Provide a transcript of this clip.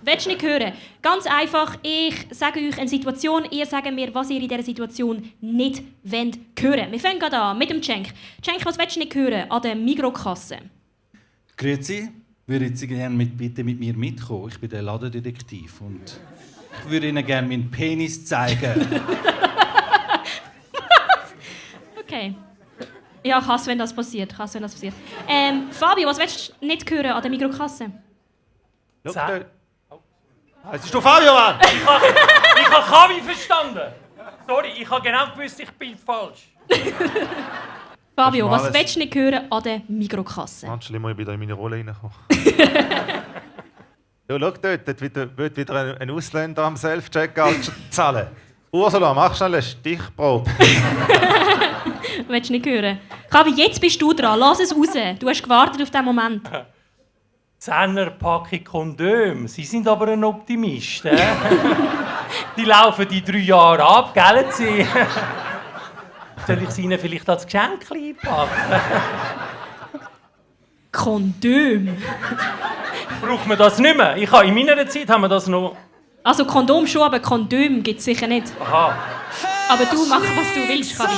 willst du nicht hören? Ganz einfach, ich sage euch eine Situation, ihr sagt mir, was ihr in dieser Situation nicht hören wollt. Wir fangen gerade an mit dem Cenk. Cenk, was willst du nicht hören an der Migros-Kasse? Grüezi, würden Sie gerne bitte mit mir mitkommen? Ich bin der Ladendetektiv und ich würde Ihnen gerne meinen Penis zeigen. Okay. Ja, ich hasse, wenn das passiert. Fabio, was willst du nicht hören an der Migros-Kasse? Es ist doch Fabio, Mann! Ich habe Kavi verstanden. Sorry, ich habe genau gewusst, ich bin falsch. Fabio, was willst du nicht hören an der Migros-Kasse? Manchmal muss ich wieder in meine Rolle reinkommen. Ja, schau dort wird wieder ein Ausländer am Self-Checkout zahlen. Ursula, mach schnell eine Stichprobe. Willst du nicht hören? Kavi, jetzt bist du dran. Lass es raus. Du hast gewartet auf diesen Moment. 10er Packung Kondom. Sie sind aber ein Optimist. Die laufen die 3 Jahre ab, gell? Sie? Soll ich sie Ihnen vielleicht als Geschenk einpacken? Kondom. Braucht man das nicht mehr? In meiner Zeit haben wir das noch... Also Kondom schon, aber Kondom gibt es sicher nicht. Aha. Aber du mach, was du willst, Kavi.